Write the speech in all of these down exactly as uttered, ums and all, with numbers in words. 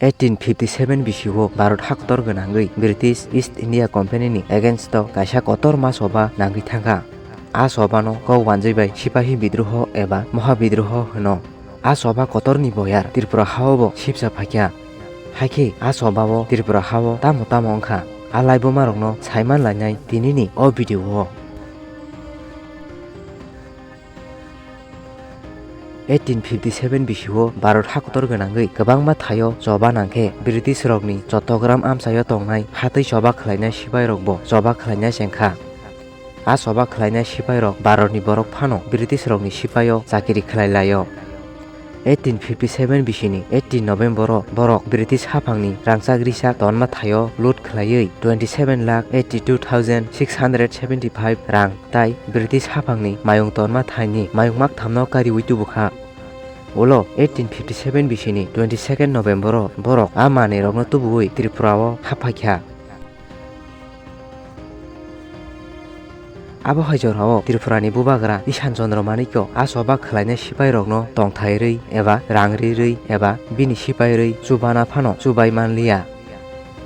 Eighteen fifty seven bisio Bharat hakotor gwnangwi British East India Company ni against o kaisa kotorma choba nangwi thangkha. A chobano kok wanjwi bai sipahi bidroho eba moha bidroho hwno. A choba kotorni boyar Tripura hao bo sipsa phaikha. Haikhe a chobao Tripura hao tamo tamo wngkha, a laibomarokno saiman lainai tinini o video o. Eighteen fifty seven bisio Bharat hakotor gwnangwi kwbangma thaio choba nangkhe British rokni Chottogram amchaio tongnai hatwi choba khlainai sipairokbo choba khlainai chengkha. A choba khlainai sipairok Bharatni borok phano British rokni sipaio chakiri khlai laio. Eighteen fifty seven bisini eighteen November o borok British haphangni rangchak risa tonma thaio loot khlaiwi twenty seven lakh eighty two thousand six hundred seventy five rang tai British haphangni mayung tonma thaini mayung makthamno kariwi tubukha. Ulo eighteen fifty seven bisini twenty second November o borok a manwirokno tubuwi Tripura o haphaikha. Abo hai jorao Tripurani bubagra Ishan Chandra Manikya a choba khlainai sipairokno tongthai rwi eba rang ri rwi eba bini sipai rwi chubana phano chubai manliya.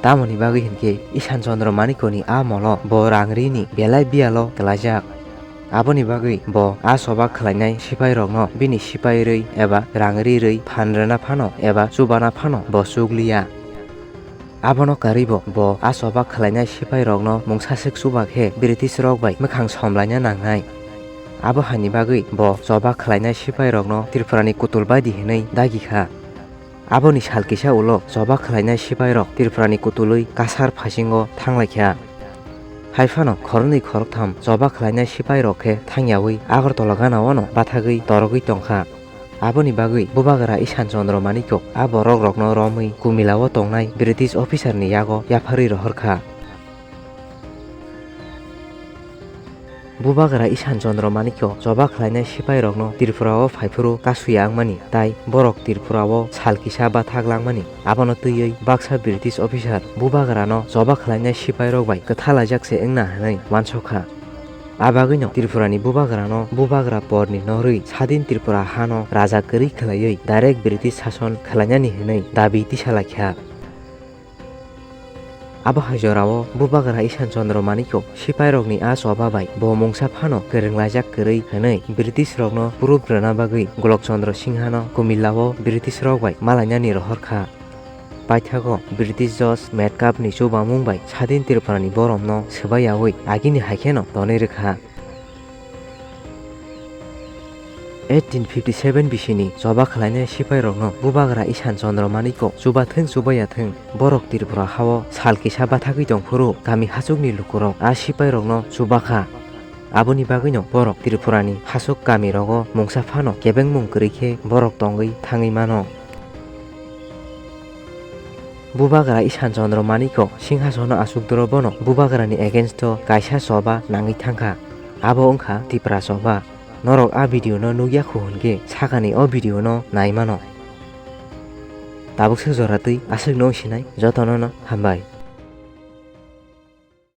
Tamoni bagwi hinkhe Ishan Chandra Manikyani a molo bo rang rini belai biyalo kwlaijak. Aboni bagwi bo a choba khlainai sipairokno bini sipai rwi eba rang ri rwi phan rwna phano eba chubana phano bo chukliya. Abono karwibo bo a choba khlainai sipairokno mungsa swk chuba khe British rok bai mwkhang somlaina nangnai. Abo haini bagwi bo choba khlainai sipairokno Tripurani kutul baidi hinwi dagi kha. Aboni sal kisa ulo choba khlainai sipairok Tripurani kutulwi Kasar phasingo thanglaikha. Haiphano khoroknwi khoroktham choba khlainai sipairok khe thangyawi Agartala ganao no bathagwi torogwi tongkha. Aboni bagwi bubagra Ishan Chandra Manikya a borok rokno romwi Kumila o tongnai British officer ni yago yapharwi rohorkha. Bubagra Ishan Chandra Manikya choba khlainai sipairokno Tripura o phaiphuru kasui wngmani tai borok Tripura o sal kisa bathak langmani. Abono twiwi baksa British officer bubagrano choba khlainai sipairok bai kwthalaijak se wngna hwnwi uansukha. A bagwino Tripurani bubagrano bubagra porni norwi sadin Tripura hano raja kwrwi khlaiwi direct British sason khlainani hwnwi dabi tisalaikha. Abo hai jorao bubagra Ishan Chandra Manikya sipairokni a choba bai bo mungsa phano kwrwnglaijak kwrwi hwnwi British rokno proof rwna bagwi Golok Chandra Singhano Kumila o British rok bai malainani rohorkha. Paithago British Judge Metcalfe ni chubamung bai sadin Tripurani boromno swbai yaui agini haikheno tonwi rwkha. Eighteen fifty seven bisini choba khlainai sipairokno bubagra Ishan Chandra Manikya chubathwng chubaiyathwng borok Tripura hao sal kisa bathagwi tongphuru kami hachukni lukurok a sipairokno chubakha. Aboni bagwino borok Tripurani hachuk kami rogo mungsa phano kebengmung kwrwi khe borok tongwi thangwi mano. Bubagra Ishan Chandra Manikya singhasono achukdoro bono bubagrani against o kaisa choba nangwi thangkha, abo wngkha Tipra choba. Norok a video no nukya khu hwnkhe sakani o video no nai mano. Tabuk se jora twi aswk no sinai jotono no hambai.